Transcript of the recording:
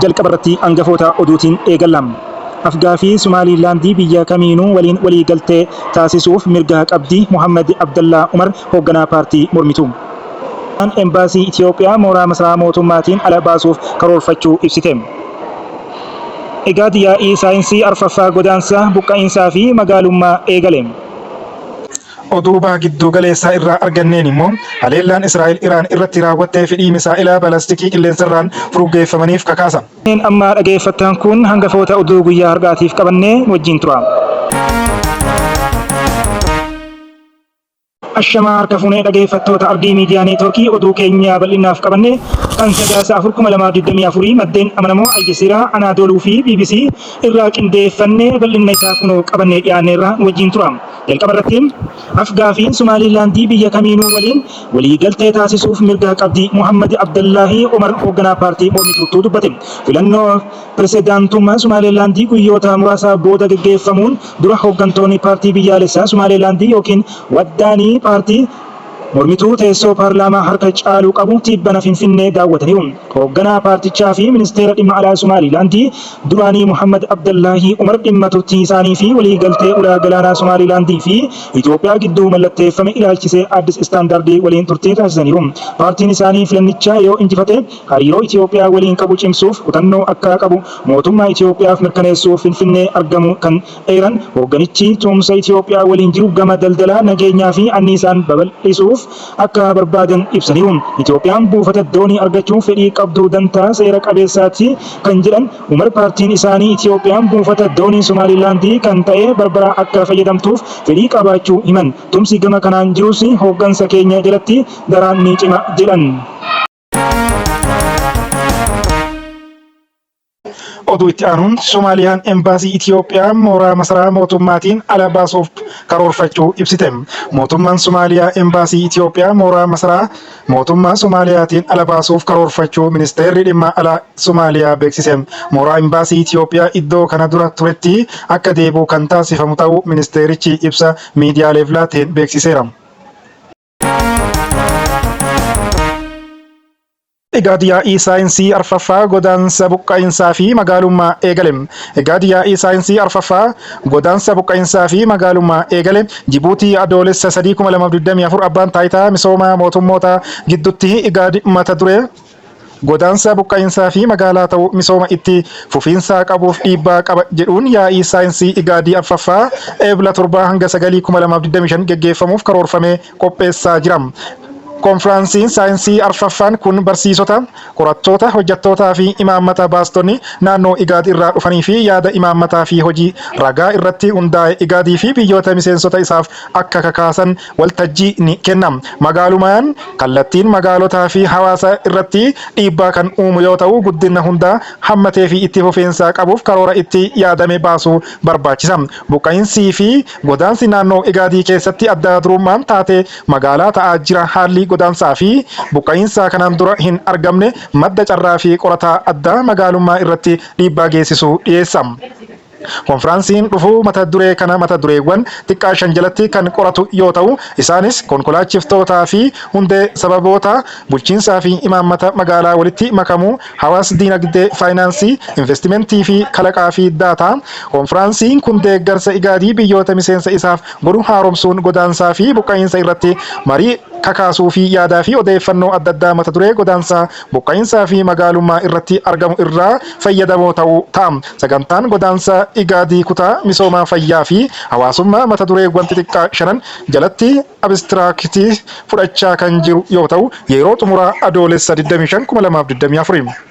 Jalqaba irratti hangafoota oduutiin eegalla. Afgaafii Sumaaliilaandii biyya kamiinuu waliin waliigaltee taasisuuf mirga qabdi Mohaammad Abdallaa Umar hoogganaa paartii mormituu. Embaasii Itiyoophiyaa mooraa masaraa mootummaatiin ala baasuuf karoorfachuu ibsite. IGAD yaa'ii saayinsii arfaffaa godaansa, buqqa'iinsaa fi magaalummaa eegale. Oduu Baha Gidduu Galeessaa irraa arganneen immoo haleellaan Israa'el Iraan irratti raawwatte fedhii misaa'ela balastikii qilleensarraan furuggeeffamaniif kakaasa. Kanneen amma dhageeffattan kun hangafoota oduu guyyaa har'aatiif qabanne, nu wajjin turaa. Ashamaa harka fuunee dhageeffattoota Ardii Miidiyaa Neetwoorkii, oduu keenya bal'innaaf qabanne kan Sadaasa 4 2024 maddeen amanamoo Aljazeeraa, Anaadooluu fi bbc irraa qindeeffanne bal'inna isaa kunoo qabannee dhiyaanneerra, nu wajjin turaa. Jalqaba irratti af-gaafiin Sumaaliilaandii biyya kamiinuu waliin waliigaltee taasisuuf mirga qabdi Mohaammad Abdallaahii Omar hoogganaa paartii mormituuttu dubbate. Filannoo Piresedaantummaa Sumaaleelaandii guyyoota muraasa booda geggeeffamuun dura hooggantoonni paartii biyyaalessaa Sumaaleelaandii ykn Waddaanii paartii mormituu teessoo paarlaamaa harka caalu qabu tibbana Finfinnee daawwataniiru. Hoogganaa paartichaa fi ministeera dhimma alaa Sumaalilaandii duraanii Mohaammad Abdallaahii Umar dhimma turtii isaanii fi waliigaltee ulaa galaanaa Sumaalilaandii fi Itoophiyaa gidduu mallatteeffame ilaalchisee Addis Standard waliin turtii taasisaniiru. Paartiin isaanii filannicha yoo injifate hariiroo Itoophiyaa waliin qabu cimsuuf kutannoo akka qabu mootummaa Itoophiyaaf mirkaneessuuf Finfinnee argamuu kan eeran hoogganichi, tumsa Itoophiyaa waliin jiru gama daldalaa, nageenyaa fi anniisaan babal'isuuf akka barbaadan ibsaniiru. Itoophiyaan buufata doonii argachuuf fedhii qabdu dantaa seera qabeessaati kan jedhan Umar, paartiin isaanii Itoophiyaan buufata doonii Somaalilaandii kan ta'e Barbaraa akka fayyadamtuuf fedhii qabaachuu himan. Tumsi gama kanaan jirus hooggansa keenya jalatti daraan ni cima jedhan. Oduu itti aanuun Somaaliyaan Embaasii Itiyoophiyaa mooraa masaraa mootummaatiin ala baasuuf karoorfachuu ibsite. Mootummaan Somaaliyaa Embaasii Itiyoophiyaa mooraa masaraa mootummaa Somaaliyaatiin ala baasuuf karoorfachuu ministeerri dhimma alaa Somaaliyaa beeksise. Mooraa Embaasii Itiyoophiyaa iddoo kana dura turetti akka deebi'u kan taasifamu ta'uu ministeerichi ibsa miidiyaaleef laateen beeksiseera. IGAD yaa'ii saayinsii arfaffaa godaansa buqqa'insaa fi magaalummaa eegale. IGAD yaa'ii saayinsii arfaffaa godaansa buqqa'insaa fi magaalummaa eegale. Jibuutii Adoolessa 3 2024 abbaan taayitaa misooma mootummoota gidduutti IGAD mata duree godaansa buqqa'insaa fi magaalaa ta'uu misooma itti fufiinsaa qabuuf dhiibbaa qaba jedhuun yaa'ii saayinsii IGAD arfaffaa Eebla 7 hanga 9 2025 geggeeffamuuf karoorfamee qopheessaa jira. Konfiraansiin saayinsii arfaffaan kun barsiisota, qorattoota, hojjettootaa fi imaammata baastonni naannoo IGAD irraa dhufanii fi yaada imaammataa fi hojii ragaa irratti hundaa'e IGAD fi biyyoota miseensota isaaf akka kakaasan waltajjii ni kenna. Magaalumaan kallattiin magaalotaa fi hawaasa irratti dhiibbaa kan uumu yoo ta'u, guddina hunda hammatee fi itti fufiinsa qabuuf karoora itti yaadame baasuu barbaachisa. Buqqa'insii fi godaansi naannoo Igaadii keessatti adda durummaan taatee magaalaa ta'aa jira. Haalli godaansaa fi buqqa'iinsaa kanaan dura hin argamne madda carraa fi qorataa addaa magaalummaa irratti dhiibbaa geessisu dhiyeessa. Konfiraansiin dhufu mata duree kana mata dureewwan xiqqaa shan jalatti kan qoratu yoo ta'u, isaanis konkolaachiftootaa fi hundee sababoota, bulchiinsaa fi imaammata magaalaa walitti makamuu, hawaas diinagdee, faayinaansii, investimentii fi kalaqaa fi daataa. Konfiraansiin kun deeggarsa Igaadii biyyoota miseensa isaaf godhu haaromsuun godaansaa fi buqqa'iinsa irratti marii kakaasuu fi yaadaa fi odeeffannoo adda addaa mata duree godaansaa, buqqa'iinsaa fi magaalummaa irratti argamu irraa fayyadamoo ta'uu ta'a. Sagantaan godaansa Igaadii kutaa misoomaa fayyaa fi hawaasummaa mata dureewwan xixiqqaa shanan jalatti abistiraakitii fudhachaa kan jiru yoo ta'u, yeroo xumuraa Adoolessa 25, 2024.